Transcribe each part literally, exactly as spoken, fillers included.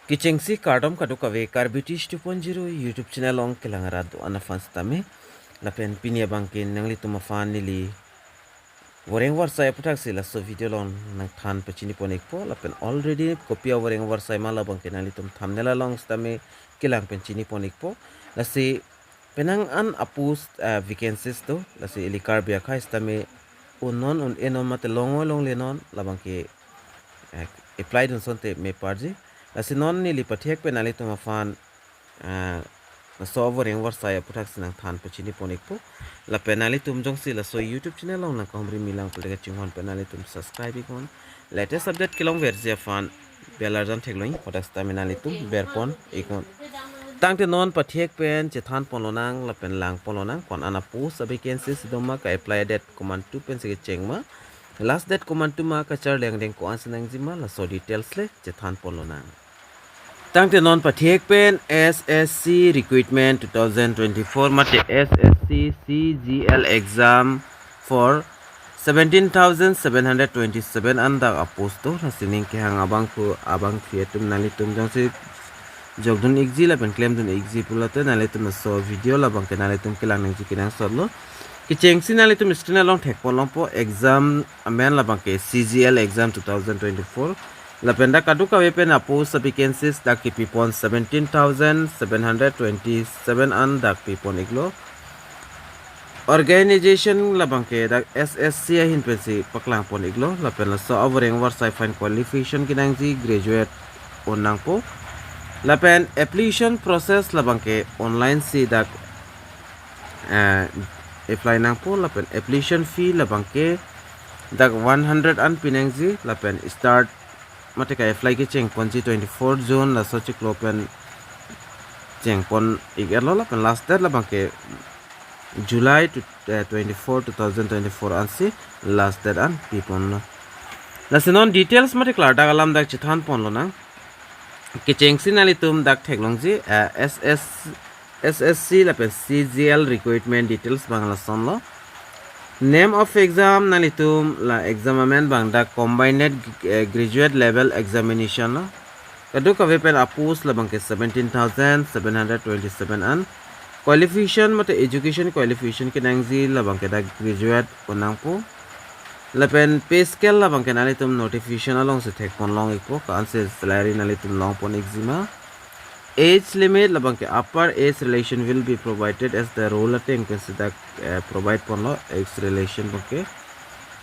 Kechengsi kardom kadokave Karbi Tish two point zero YouTube channel along kelang arat do-an aphan sitame. Lapen pini abangke nanglitum aphan neli voreng varsai aputhaksi laso video along nangthan pachini pon ikpo. Lapen already kopi avoreng varsai ma labangke nanglitum thumbnail along sitame kelang pen chini pon ikpo. Lasi penang an a-post, ah, vacancies do, lasi ili Karbi akhei sitame un non un-e non mate longvoi longle non labangke, eh, apply dun asonte me parji. Lasi non neli pathek pen nanglitum aphan, ah, laso avoreng varsai aputhaksi nangthan pachini pon ikpo. Lapen nanglitum jongsi laso YouTube channel along nangkahumri milang pule kachinghon pen nanglitum subscribe iknon. Latest update kelongverji aphan bell arjan theklong, hadak sitame nanglitum ber pon iknon. Tangte non pathek pen chethan pon lonang lapen lang pon lonang, ko-an a-post avacancy si doma, ka-apply date komantu pensi kecheng ma, last date komantu ma, kacharli angdeng ko-ansi nangji ma, laso details le chethan pon lonang. Tangte non pathek pen S S C recruitment two thousand twenty-four mate S S C C G L exam for seventeen thousand seven hundred twenty-seven an dak a-post do. Lasi ning kehang abangphu abangphi atum nanglitum jongsi jokdun ikji lapen klemdun ikji pulote nanglitum laso video labangke nanglitum kelang nangji kenangsot lo. Kechengsi nanglitum screen along thek pon longpo, exam amen labangke C G L exam two thousand twenty-four. Lapen dak kadokave pen a-post avacancies dak kepi pon seventeen thousand seven hundred twenty-seven an dak pi pon iklo. Organization labangke dak S S C ahin pensi paklang pon iklo. Lapen laso avoreng varsai aphan qualification kenangji graduate un nangpo. Lapen application process labangke online si dak, eh, apply nangpo. Lapen application fee labangke dak one hundred an pinangji. Lapen start mate ka-apply kecheng ponji twenty-four June, laso chiklo pen cheng pon ik-etlo. Lapen last date labangke July to, eh, twenty-four, two thousand twenty-four ansi last date an pi ponlo. Lasi non details mate klardak alam dak chethan pon lonang. Kechengsi nanglitum dak theklongji, eh, S S, S S C lapen C G L recruitment details abang lason lo. Name of exam nanglitum la exam amen abang dak combined, eh, graduate level examination lo. Kadokave pen a-post labangke seventeen thousand seven hundred twenty-seven an. Qualification mate education qualification kenangji labangke dak graduate un nangpo. Lapen pay scale labangke nanglitum notification alongsi thek pon long ikpo, ko-ansi salary nanglitum long pon ikji ma. Age limit labangke upper age relation will be provided as the rule ateng pensi dak, eh, provide ponlo age relation abangke.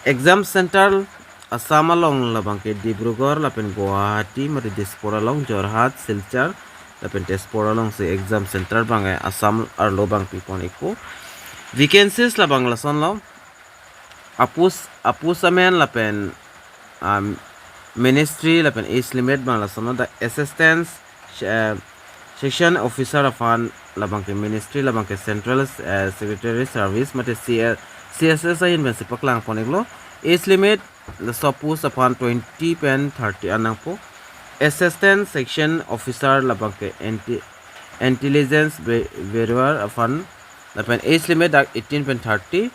Exam center Assam along labangke Dibrugarh lapen Guwahati mate Dispur along, Jorhat, Silchar lapen Tezpur alongsi exam center abangke Assam arlo abang pi pon ikpo. Vacancies labang lason lo. A-post, a-post amen lapen, um, ministry lapen age limit abang lason lo. Dak assistant, eh, section officer aphan labangke ministry labangke Central, eh, Secretary Service mate C S, C S S ahin pensi paklang pon iklo. Age limit laso post aphan twenty pen thirty an nangpo. Assistant section officer labangke anti-, intelligence bu-, bureau aphan, lapen age limit dak eighteen pen thirty.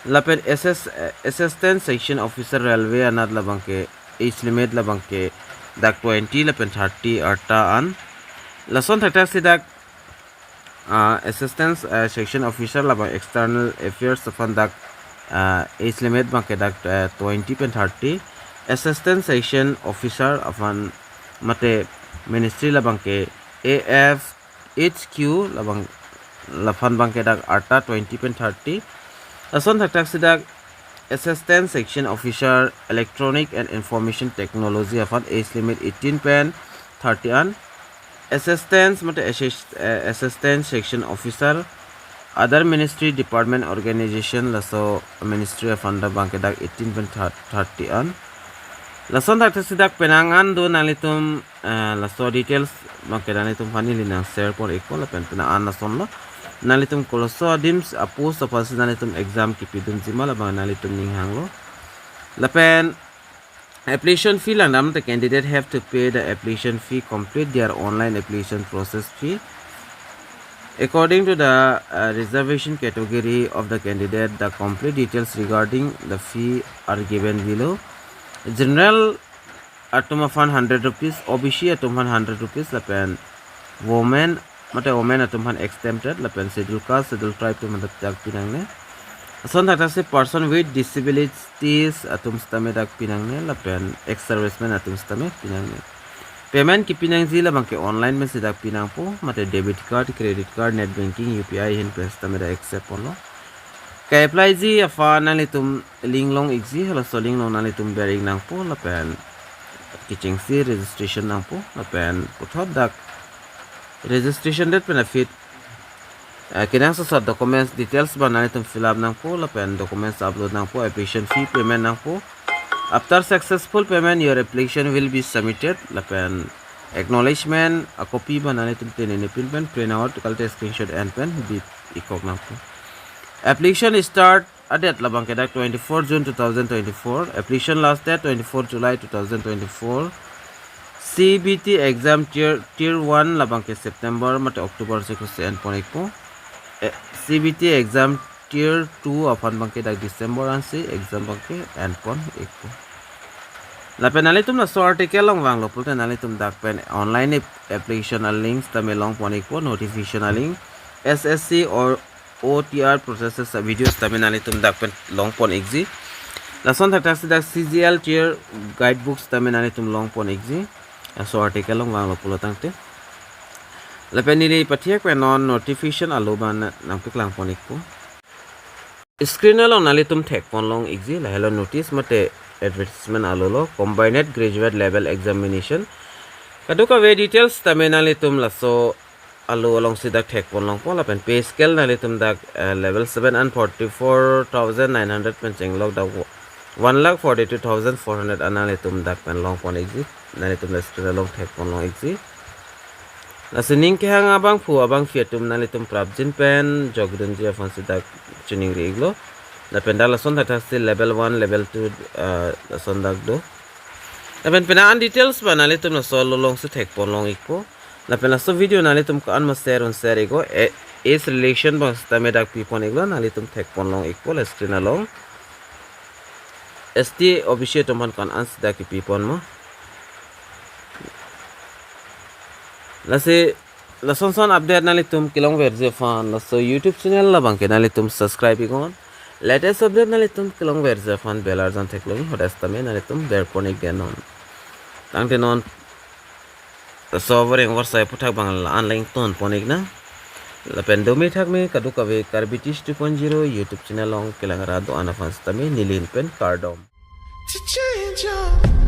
Lapen S S, eh, assistant section officer railway anat labangke age limit labangke dak twenty lapen thirty arta an. Lason thakthak si dak, ah, assistant, eh, section officer labang external affairs aphan dak, ah, age limit abangke dak, eh, twenty pen thirty. Assistant section officer aphan mate ministry labangke A F H Q labang, laphan abangke dak arta twenty pen thirty. Lason thakthak si dak assistant section officer electronic and information technology aphan age limit eighteen pen thirty an. Assistant mate assist-, eh, assistant section officer other ministry department organization laso ministry aphan dak abangke dak eighteen pen thir-, thirty an. Lason thakthak si dak penang an do nanglitum, eh, laso details abangke nanglitum aphan neli nang share pon ikpo lapen penang an lason lo. Nanglitum koloso adim a-post aphansi nanglitum exam kipidunji ma labang nanglitum ning hanglo. Lapen application fee langdam, the candidate have to pay the application fee, complete their online application process fee. According to the, uh, reservation category of the candidate, the complete details regarding the fee are given below. General atum aphan hundred rupees, O B C atum aphan hundred rupees, lapen women, mate women atum aphan exempted, lapen schedule caste, schedule tribe atum aphan dak pinangne. Lason thakthak si person with disabilities atum sitame dak pinangne, lapen ex-serviceman atum sitame pinangne. Payment kipinangji labang ke online pensi dak pinangpo, mate debit card, credit card, net banking, U P I ahin pen sitame dak accept ponlo. Ke-apply ji aphan nanglitum link long ikji, halaso link long nanglitum ber ik nangpo, lapen kechengsi registration nangpo, lapen puthot dak registration date pen aphi, eh, kenangsot asor documents details abang nanglitum fill up nangpo, lapen documents upload nangpo, application fee payment nangpo. After successful payment, your application will be submitted, lapen acknowledgement a copy abang nanglitum tenene pin pen print out, kalte screenshot en pen bi ik kok nangpo. Application start a date labang ke dak twenty-four June two thousand twenty-four. Application last date twenty-four July two thousand twenty-four. C B T exam tier, tier one labang ke September mate October si kosi en pon ikpo. Eh, C B T exam tier two aphan abang ke dak December ansi exam abang ke en pon ikpo. Lapen nanglitum laso article long vanglo pulote nanglitum dak pen online ap-, application a link sitame long pon ikpo, notification a link, S S C or O T R processes a video sitame nanglitum dak pen long pon ikji. Lason thakthak si dak C G L tier guidebooks sitame nanglitum long pon ikji. Laso article long vanglo pulo tangte. Lapen neli pathek pen non notification alo abang nangpaklang pon ikpo. Screen along nanglitum thek pon long ikji, lahelo notice mate advertisement alo lo, combined graduate level examination. Kadokave details sitame nanglitum laso alo along si dak thek pon longpo, lapen pay scale nanglitum dak, eh, level seven an forty-four thousand nine hundred pen chenglok dak wo-, one lakh forty-two thousand four hundred an nanglitum dak pen long pon ikji, nanglitum la screen along thek pon long ikji. Lasi ning kehang abangphu abangphi atum nanglitum prapjin pen jokdunji aphan si dak chiningri iklo. Lapen dak lason thakthak si level one, level two, eh, lason dak do. Lapen pina an details abang nanglitum laso alo along si thek pon long ikpo. Lapen laso video nanglitum ko-an ma share un share ikpo, eh, age relaxation abang sitame dak pi pon iklo, nanglitum thek pon long ikpo la screen along. S T O B C atum aphan ko-an si dak kipi pon mo. Lasi lason son update nanglitum kelong verji aphan laso YouTube channel labang ke nanglitum subscribe iknon. Latest update nanglitum kelong verji aphan bell arjan theklong, hadak sitame nanglitum ber pon ik non. Tangte non laso voreng vorsai aphuthak abang la-an lang ton pon iknang. Lapen dome thakme kadokave Karbi Tish two point zero YouTube channel along kelang ra do-an aphan sitame neli ahin pen kardom. To change your